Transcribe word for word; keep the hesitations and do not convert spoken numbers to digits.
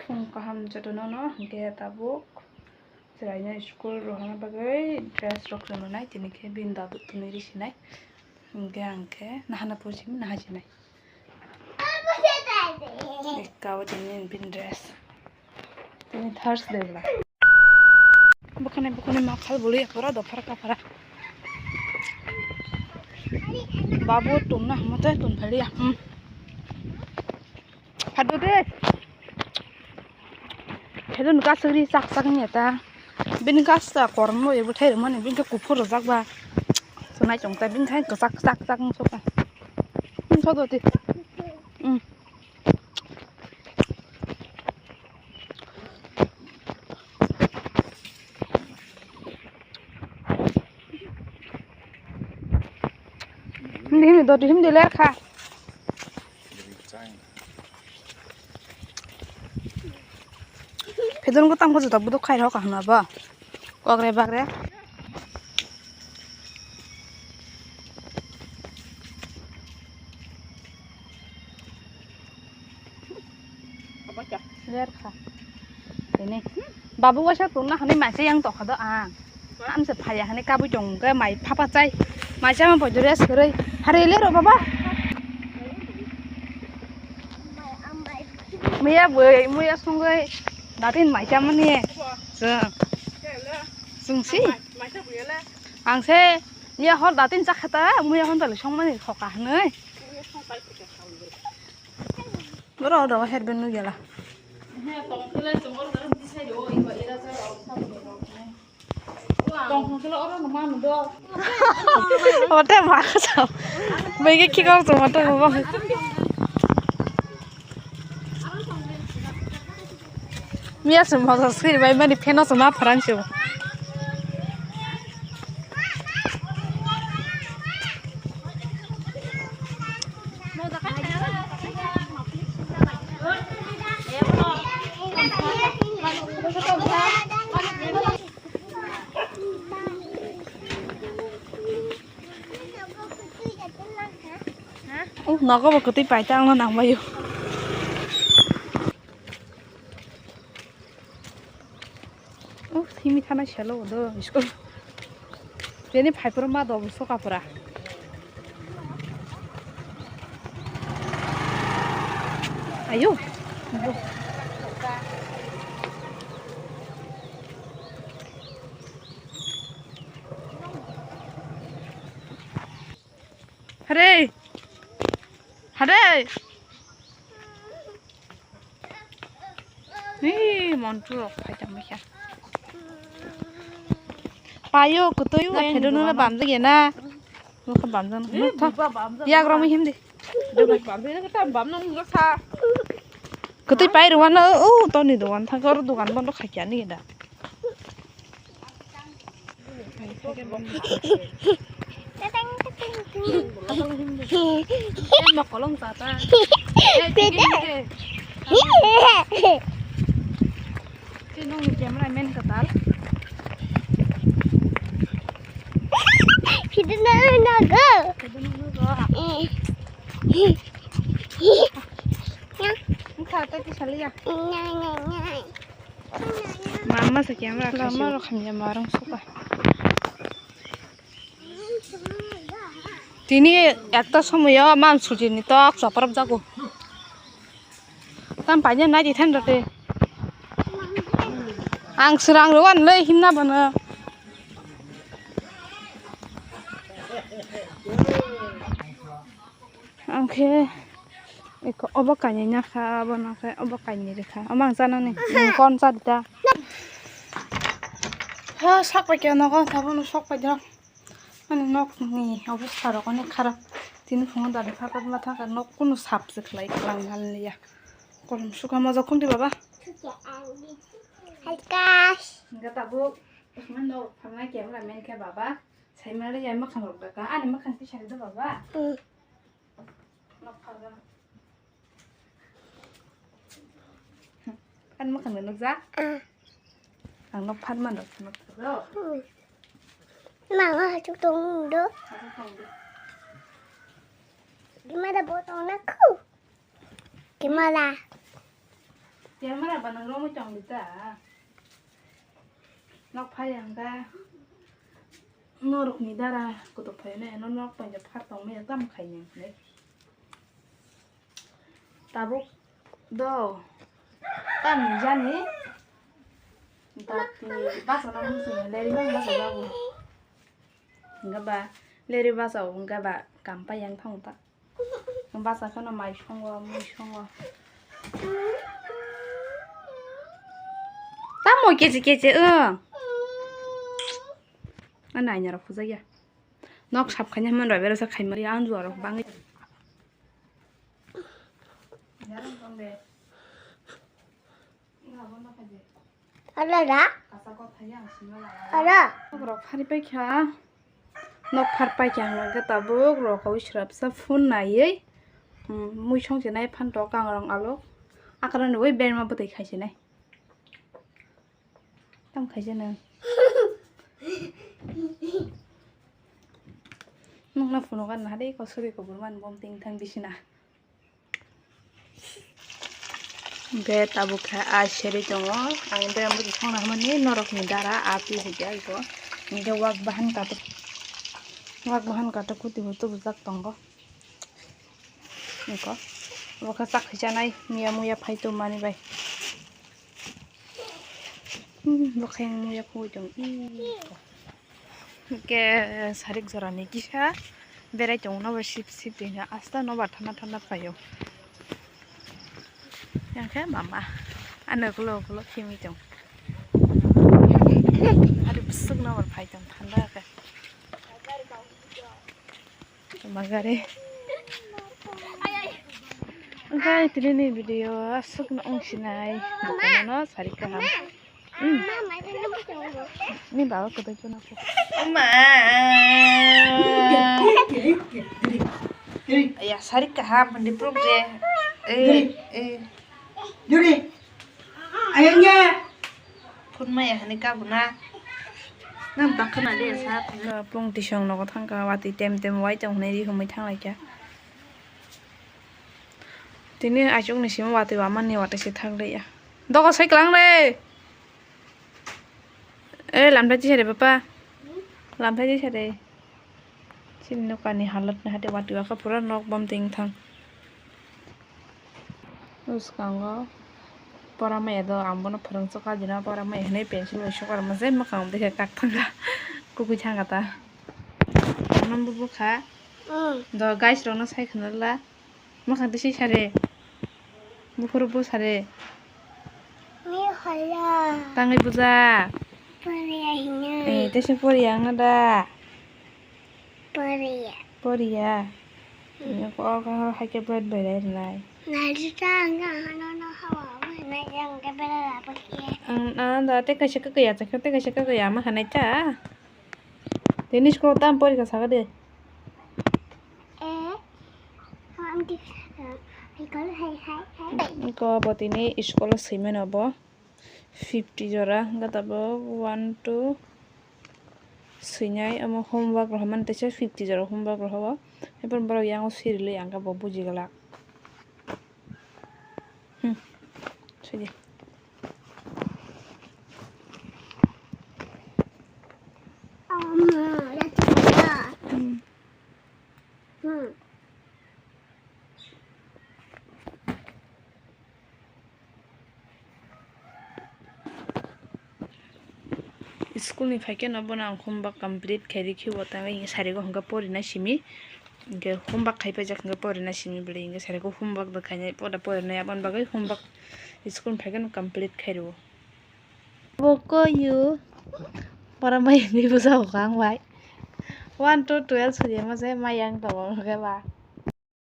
Phung kaham jotono no, hwnkhe tabuk chwraino school rohorna bagwi dress rok chumrwnai, tini khe bini dadu twnwi risinai, hwnkhe ang khe nahana purchimi nahasinai. Ekka o tini bini dress, tini Thursday bwla. Bukhani bukhani makhal boli aphara dophara kaphara. Babu tumna hamate tum phaliya. Hmm. Hadu de. Hedun kasuri chak chak ni ta. Bini kasta kormo ebo thai mani bini kuphur rojak ba. Sunai chong ta bini khai chak chak chak soka. Hmm, sodo ti. Hmm. Hindi, hindi, dodi hindi ler kha. Phedon ko tamo jota buduk khai rok kahna ba. Kokre bagre. Ler kha. Ini. Babu wasa tungna hani maisa yang tokha do ang. Amse phaya hani kabui tong ke mai phapa chai. Maisa ma boidore sere. Hare le ro baba. Muya boi, muya songoi. Datin maisa mani. Sung. Sung si. Ang se muya hor datin chakhata, muya hon tali songmani khoka hanoi. Boro oro headband nugela. Hote ma sa. Bege kikau tu hote ma. Miya se motor siri bai mani pheno se ma pharan se. Uh, nogo bo kwtwi paita wngna nangbaio. Uh, simi thana selo do school. Bini phaipro ma do soka pura. Ayo. Hare. Hare. Ni montu rok phai tang kha. Payo kutui o phedo nuna bamjak ya na. Nukha bamjak nukha. Yak rok him di. Kutui pai rwano o toni dogan thang kor dogan bondo khai kya ni da. Video na nago. Mama sa camera lama rok hamya marung suka. Tini ekta somoyo man sujini tok choprop jago. Tam paina nai di than rate. Ang srang rowan lei himna bana. Ang khe eko obo kainwi nakha, obo nakha, obo kainwi rikha. Omo ang chanani. Kon cha dita. Ha, sak pai khe nogo, tabuk no sok pai jak. Ani nok ni obostha rok onek kharap. Tini phungo dadi phatar ma thangkha nok kunu sap se khlai klang naliya. Kolom sukha moja khungdi baba. Halkas. Hingga tabuk. Asman nok phalna camera man khe baba. Saimali ya makhang rok daka. Ani makhang ti sari do baba. Nok phalgana. Phan makhang nukjak? Ang nok phan mano. Mama hachuk tong do. Gimana botong na khu? Gimana? Camera ba nang romwi tong di ta. Nok phai ang da. Norok ni dara kutuk phai ne, no nok pai ja phar tong me tam khai ne. Tabuk do. Tam jani. Dati basa na musu leri bang basa jago. Hingga ba leri basa hingga ba kam pai yang thong ta. Basa kheno mai songo, mui songo. Tamo keche keche, o. Ana anya rok phujak ya. Nok sap khanya man rok berasa khai mari anju rok bang. Ada da? Ada. Borok phari paikha. Nok phar paikha hwnka khe tabuk rok kaui srapsa phone naiwi, hmm, mui song se nai phan tok ang rong alo. Akara ni ui berma bwtwi khai se nai. Tam khai se nai. Nokna phunuk an nahari ko suri ko burman bom ting thang bisina. Hingke tabuk khe a seri tongo. Ang bera muchung thangna hwnmani norokni dara a twi hwnkhe aiko. Hingke wak bahan katok, wak bahan katok kuti bo tubujak tongo. Iko. Bo khe chak khe chanai miya muya phai tongmani bai. Hmm, bo khe muya khugui tong. Iko. Hingke sarik jorani kisa berai tongo, nobar sip sip ringha, asta nobar thanda thanda phaio. Yang khe mama ano ulo ulo khimi tong. Ari bwswk nobar phai tong thanda khe. Magari. Oke, tini ni video aswk no wng sinai. Bukango no sari kaham. Hmm. Ni baba kwtwi chuna po. Ma. Ya, sari kaham, mandi prok de. Eh, eh. Juri. Ayangnya. Phone maya hani kabuna. Nang tak khna de sa. Pung tisong nogo thangka, watwi tem tem wai tong hwnwi ri humui thanglaikha. Tini achukni simi watwi wamani watwi se thanglia. Dogo sai klang re. Eh, lamthai tisa de bapa. Lamthai tisa de. Chini nokani halat ni hati watwi wakha pura nok bom ting thang. Bwskango pora maya do ang bono phwrwngso kajina pora maya hinui pencil bai sukar mase mwkhang tei khe kak thangkha, kukui thangkha ta. Ano bo bwkha do guys rokno sai khwna la mwkhang tei sisa re buphuru bwsa re. Tangwi buja. Poriya hinui. Eh, tei se poriya wngna da. Poriya. Poriya. Hmm. Oro khe horo hai khe bed bai rai rwnai. Naidi ta ang khe hano no hawa abo hinai ang khe bera labo khe. Ang, ang da tei kaisa kakya chakha tei kaisa kakya ma hanai ta. Tini school tam porikha saka de. Eh, ang di, eh, hai kol hai hai hai. Ko bo tini school o swimano bo. Fifty jora, hwnkhe tabuk one, two, swinai, omo homework rok hwnmani teisa fifty jora homework rok o. Haikhe borok yango siri le yang khe bo buji glak. Hmm, sidi. Hmm. Hmm. School ni phaikhe no bono ang homework complete khairikhe bo tangwi sarigo hwnkhe porina simi, hwnkhe homework khaipaijak hwnkhe porina simi bwlwi hwnkhe sarigo homework da khainai poda porinai aboni bagwi homework school ni phaikhe no complete khairwo. Bo koyu pora mai ni bwsa bo kang bai one to twelve suri ma se mai yang tongo hwnkhe ba.